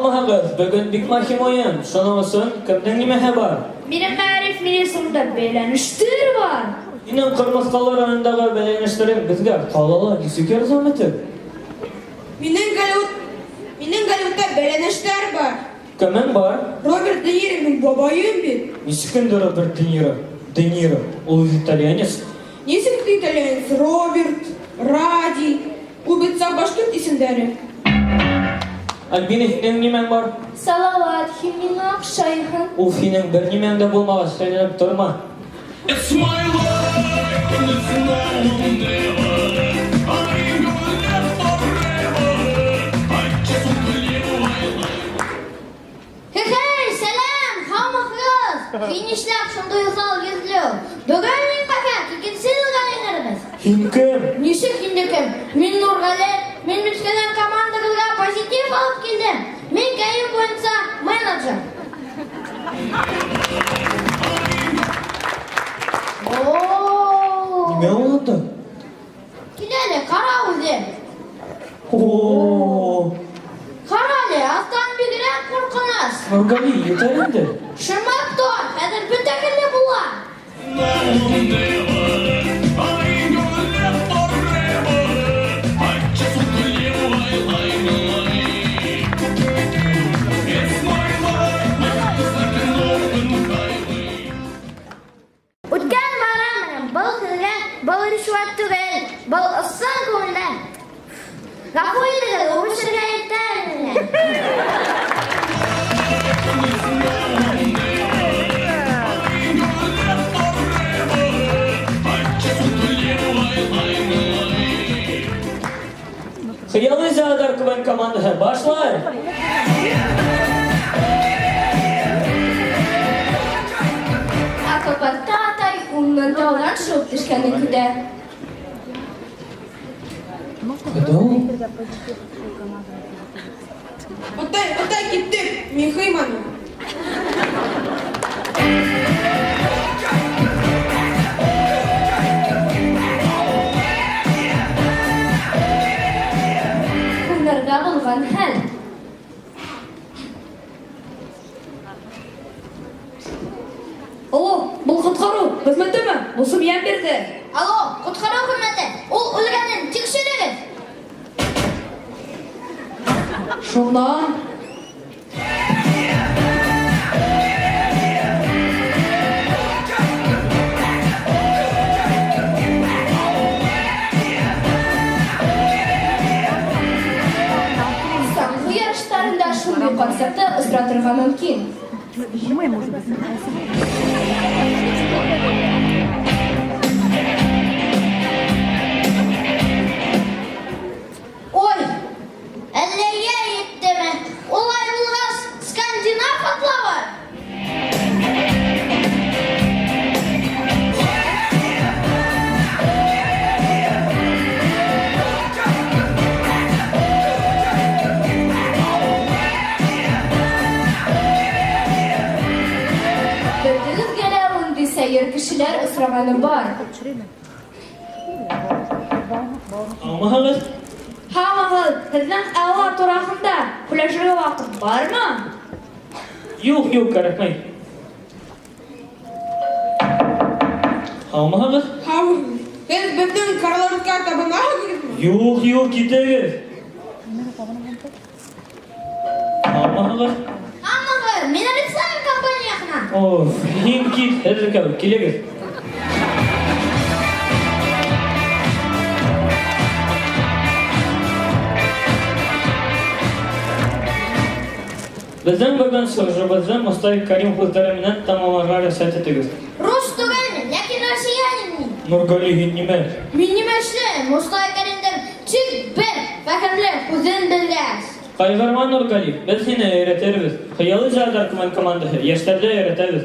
Һаумыһығыҙ, бөгөн бик мөһим уйын, шуның өсөн кемдең нимәһе бар? Минең мәгариф министрында бәйләнештер бар. Һинең Ҡырмыҫҡалы районындағы бәйләнештәрең беҙгә ҡалала нисек ярҙам итер? Минең Голливуд, минең Голливудта бәйләнештәр бар. Кемең бар? Роберт Де Ниро минең бабайым бит. Нисек инде Роберт Де Ниро? Де Ниро, ул бит итальянец. Нисек инде итальянец? Роберт, Ради, ул бит саф башкорт исемдәре. Альбина, һинең нимәң бар? Салават, һин миңа оҡшайһың. Уф, һинең бер нимәң дә булмағас, сөйләнеп торма. It's my life and it's now or never. I ain't gonna live forever. I just want to live my life. Хе-хей, сәлам, һаумыһығыҙ! Һин нишләп шундай уҫал йөҙлө? Бөгөн мин бәхәт, икенсе йылға еңербеҙ. Һин кем? Нисек инде кем? Мин Нурғәле, мин Мөскәүҙән командағыҙға позитив алып килдем. Мин кәйеф буйынса менеджер. О! Нимә ул анда? Кил әле, ҡара үҙе. О! Ҡара әле, аҫтан бигерәк ҡурҡыныс. Нургали, етәр инде. Шымып тор, хәҙер бөтә кеше була. Now or never. I ain't gonna live forever. I just want to live my life. It's my life, my life is like an open highway. Үткән байрам менән, был һеҙгә, был ришүәт түгел, был ысын күңелдән. Ғәфү итегеҙ, үбешергә иртә әле. Хыялый зоодарк КВН командаһы, башлай! Ә Капатта атай уннан таудан шуып төшкәнен көтә. Кайда ул? Атай, атай, киттек! Мин һыйманым. Һунарҙа булған хәл. Алло, был ҡотҡарыу хеҙмәтеме? Мосым йән бирҙе. Алло, ҡотҡарыу хеҙмәте, ул үлгәнен тикшерегеҙ. Шунан. Саңғы ярыштарында шундый концертты осратырга мөмкин. Ой, әллә йәй еттеме? Улай булғас, скандинав атлавы! Бөтегеҙгә лә ундый сәер кешеләр осрағаны бар. Һаумыһығыҙ? Һаумыһығыҙ, һеҙҙең Элла тураһында һөйләшергә ваҡыт бармы? Юҡ, юҡ, кәрәкмәй. Һаумыһығыҙ? Һаумыһығыҙ. Һеҙ беҙҙең королебеҙгә табынаһығыҙмы? Юҡ, юҡ, китегеҙ. Һаумыһығыҙ? Һаумыһығыҙ, мин Oriflame компанияһынан. Оф, һин кит, һеҙ икәү, килегеҙ. Беҙҙең бөгөн сығышыбыҙҙы Мостай Кәрим һүҙҙәре менән тамамларға рөхсәт итегеҙ. Рус түгел мин, ләкин россиянин мин. Нургали, һин нимә? Мин нимә эшләйем? Мостай Кәримдең тик бер фәһемле һүҙен белгәс. Ҡайғырма, Нургали, беҙ һине өйрәтербеҙ. Хыялый зоодарк КВН командаһы, йәштәрҙе өйрәтәбеҙ.